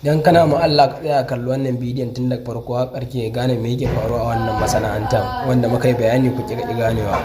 Dan kana ma Allah ka tsaya kalli wannan bidiyon tun daga farko har ƙarshe, gane me yake faruwa a wannan masana'antar wanda muka yi bayani ku ƙi ganewa.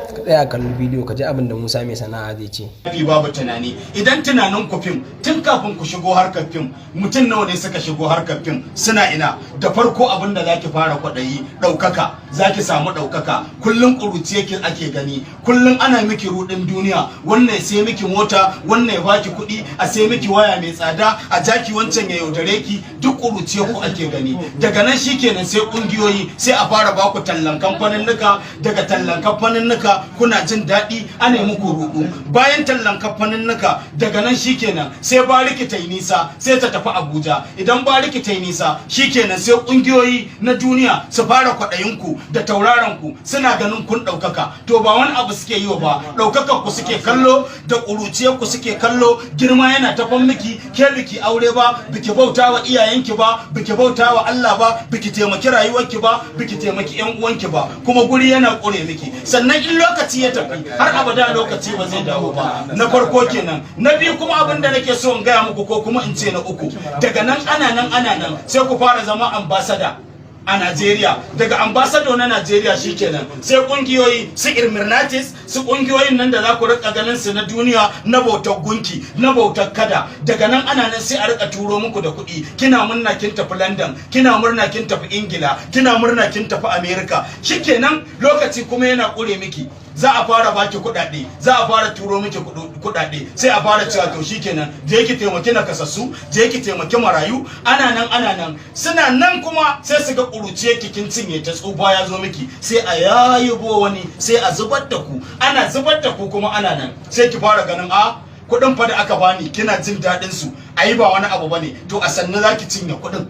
Ka tsaya kalli bidiyo ka ji abin da Musa Mai Sana'a zai ce. Fi babu tunani. Idan tunanin ku fim, tun kafin ku shigo harkar fim, mutum nawa ne suka shigo harkar fim? Suna ina? Da farko, abin da zaki fara kwaɗayi, ɗaukaka. Zaki samu ɗaukaka. Kullum ƙuruciye ki ake gani, kullum ana miki ruɗin duniya. Wannan sai miki mota, wannan ya baki kuɗi, a sai miki waya mai tsada, a jaki wancan ya yaudare ki. Duk ƙuruciye ku ake gani. Daga nan shikenan, sai ƙungiyoyi, sai a fara baku tallan kamfaninnika. Daga tallan kamfaninnika kuna jin daɗi, ana yi muku ruɗu. Bayan tallan kamfaninnika, daga nan shikenan, sai bariki ta yi nisa, sai ta tafi Abuja. Idan bariki ta yi nisa, shikenan, sai ƙungiyoyi na duniya su fara kwaɗayinku da tauraron ku, suna ganin kun ɗaukaka. To ba wani abu suke yi wa ba, ɗaukakar ku suke kallo da ƙuruciyar ku suke kallo. Girma yana tafan miki, ke biki aure ba, biki bauta wa iyayenki ba, biki bauta wa Allah ba, biki taimaki rayuwarki ba, biki taimaki ƴan uwanki ba, kuma guri yana ƙure miki. Sannan in lokaci ya tafi, har abada lokaci ba zai dawo ba. Na farko kenan. Na biyu kuma, abin da nake so in gaya muku, ko kuma in ce na uku, daga nan ana nan ana nan, sai ku fara zama ambassador a Najeriya. Daga ambassador na Najeriya, shikenan, sai kungiyoyi su Illuminatis, su kungiyoyin nan da za ku rika ganin su na duniya, na bautar gunki, na bautar kada. Daga nan ana nan, sai a rika turo muku da kuɗi. Kina murna kin tafi London, kina murna kin tafi Ingila, kina murna kin tafi America. Shikenan, lokaci kuma yana kure miki. Za a fara baki kuɗaɗe, za a fara turo miki kuɗaɗe, sai a fara cewa, "To shikenan, je ki taimaki nakasassu, je ki taimaki marayu." Ana nan ana nan, suna nan kuma sai su ga ƙuruciye ki kin cinye ta, tsufa ya zo miki, sai a yayibo wani, sai a zubar da ku. Ana zubar da ku kuma, ana nan, sai ki fara ganin, a kuɗin fa da aka bani, kina jin daɗin su, ayi ba wani abu bane. To a sannu zaki cinye kuɗin.